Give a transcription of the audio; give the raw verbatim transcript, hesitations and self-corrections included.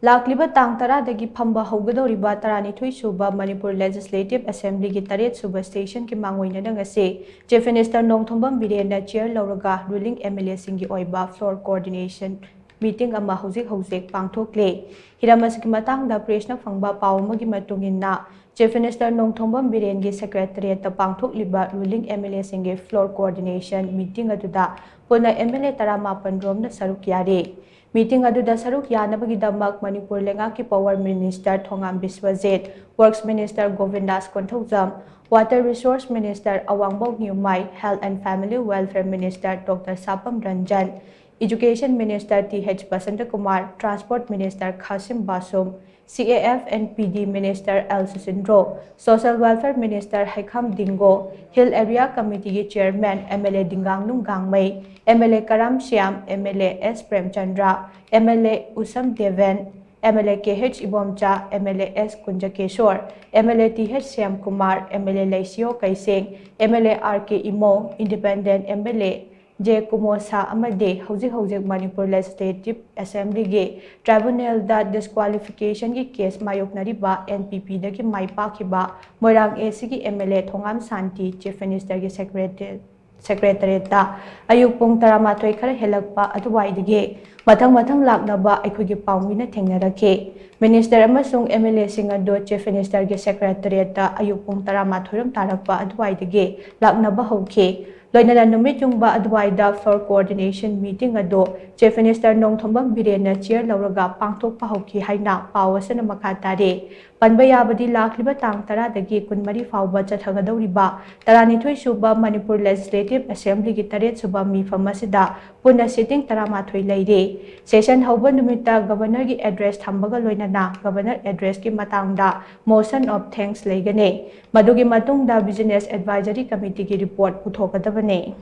ꯂꯥꯛꯂꯤꯕ ꯇꯥꯡ ꯇꯔꯥꯗꯒꯤ ꯐꯝꯕ ꯍꯧꯒꯗꯧꯔꯤꯕ ꯇꯔꯥꯅꯤꯊꯣꯏ ꯁꯨꯕ ꯃꯅꯤꯄꯨꯔ Legislative Assemblyꯒꯤ ꯇꯔꯦꯠ ꯁꯨꯕ sessionꯒꯤ ꯃꯥꯡꯑꯣꯏꯅꯅ ꯉꯁꯤ Chief Minister ꯅꯣꯡꯊꯣꯝꯕꯝ ꯕꯤꯔꯦꯟꯅ chair ꯂꯧꯔꯒ ruling MLAꯁꯤꯡꯒꯤ ꯑꯣꯏꯕ floor coordination meeting ꯑꯃ ꯍꯧꯖꯤꯛ ꯍꯧꯖꯤꯛ ꯄꯥꯡꯊꯣꯛꯂꯤ꯫ ꯍꯤꯔꯝ ꯑꯁꯤꯒꯤ ꯃꯇꯥꯡꯗ pressꯅ ꯐꯪꯕ ꯄꯥꯎ ꯑꯃꯒꯤ ꯃꯇꯨꯡ ꯏꯟꯅ, Chief Minister Nongthombam ꯕꯤꯔꯦꯟꯒꯤ secretariatꯇ ꯄꯥꯡꯊꯣꯛꯂꯤꯕ ruling MLAꯁꯤꯡꯒꯤ floor coordination meeting ꯑꯗꯨꯗ ꯄꯨꯟꯅ MLA ꯇꯔꯥꯃꯥꯄꯟ ꯔꯣꯝꯅ ꯁꯔꯨꯛ ꯌꯥꯔꯤ꯫ Meeting ꯑꯗꯨꯗ ꯁꯔꯨꯛ ꯌꯥꯅꯕꯒꯤꯗꯃꯛ ꯃꯅꯤꯄꯨꯔ ꯂꯩꯉꯥꯛꯀꯤ Power Minister Thongam Biswajit, Works Minister Gobindas Konthoujam, Water Resource Minister Awangbow Newmai, Health and Family Welfare Minister Doctor Sapam Ranjan, Education Minister T H Basantakumar, Transport Minister Khashim Vashum, CAF and PD Minister L Susindro, Social Welfare Minister Heikham Dingo, Hill Area Committeeꯒꯤ Chairman MLA Dinganglung Gangmei, MLA Karam Shyam, MLA S Premchandra, MLA Usham Deben, MLA K H Ibomcha, MLA S Kunjakesor, MLA T H Shyamkumar, MLA ꯂꯩꯁꯤꯌꯣ ꯀꯩꯁꯦꯡ, MLA R ꯀꯦ Imo, Independent MLA J ꯀꯨꯃꯣꯁꯥ ꯑꯃꯗꯤ ꯍꯧꯖꯤꯛ ꯍꯧꯖꯤꯛ Manipur Legislative Assemblyꯒꯤ tribunalꯗ disqualificationꯒꯤ case ꯃꯥꯌꯣꯛꯅꯔꯤꯕ NPPꯗꯒꯤ ꯃꯥꯏ ꯄꯥꯛꯈꯤꯕ ꯃꯣꯏꯔꯥꯡ ACꯒꯤ MLA ꯊꯣꯉꯥꯝ ꯁꯥꯟꯇꯤ Chief Ministerꯒꯤ secretary secretariatꯇ ꯑꯌꯨꯛ ꯄꯨꯡ ꯇꯔꯥꯃꯥꯊꯣꯏ ꯈꯔ ꯍꯦꯜꯂꯛꯄ ꯑꯗꯨꯋꯥꯏꯗꯒꯤ ꯃꯊꯪ ꯃꯊꯪ ꯂꯥꯛꯅꯕ ꯑꯩꯈꯣꯏꯒꯤ ꯄꯥꯎꯃꯤꯅ ꯊꯦꯡꯅꯔꯛꯈꯤ꯫ Minister ꯑꯃꯁꯨꯡ MLAꯁꯤꯡ ꯑꯗꯨ Chief Ministerꯒꯤ secretariatꯇ ꯑꯌꯨꯛ ꯄꯨꯡ ꯇꯔꯥꯃꯥꯊꯣꯏ ꯔꯣꯝ ꯇꯥꯔꯛꯄ ꯑꯗꯨꯋꯥꯏꯗꯒꯤ ꯂꯥꯛꯅꯕ ꯍꯧꯈꯤ꯫ ꯂꯣꯏꯅꯅ ꯅꯨꯃꯤꯠ ꯌꯨꯡꯕ ꯑꯗꯨꯋꯥꯏꯗ floor coordination meeting ꯑꯗꯨ Chief Minister ꯅꯣꯡꯊꯣꯝꯕꯝ ꯕꯤꯔꯦꯟꯅ chair ꯂꯧꯔꯒ ꯄꯥꯡꯊꯣꯛꯄ ꯍꯧꯈꯤ ꯍꯥꯏꯅ ꯄꯥꯎ ꯑꯁꯤꯅ ꯃꯈꯥ ꯇꯥꯔꯤ꯫ ꯄꯟꯕ ꯌꯥꯕꯗꯤ ꯂꯥꯛꯂꯤꯕ ꯇꯥꯡ ꯇꯔꯥꯗꯒꯤ ꯀꯨꯟꯃꯔꯤ ꯐꯥꯎꯕ ꯆꯠꯊꯒꯗꯧꯔꯤꯕ ꯇꯔꯥꯅꯤꯊꯣꯏ ꯁꯨꯕ ꯃꯅꯤꯄꯨꯔ Legislative Assemblyꯒꯤ ꯇꯔꯦꯠ ꯁꯨꯕ ꯃꯤꯐꯝ ꯑꯁꯤꯗ ꯄꯨꯟꯅ sitting ꯇꯔꯥꯃꯥꯊꯣꯏ ꯂꯩꯔꯤ꯫ Session ꯍꯧꯕ ꯅꯨꯃꯤꯠꯇ Governorꯒꯤ address ꯊꯝꯕꯒ ꯂꯣꯏꯅꯅ Governor addressꯀꯤ ꯃꯇꯥꯡꯗ motion of thanks ꯂꯩꯒꯅꯤ꯫ ꯃꯗꯨꯒꯤ ꯃꯇꯨꯡꯗ Business Advisory Committeeꯒꯤ report ꯄꯨꯊꯣꯛꯀꯗꯕꯅꯤ꯫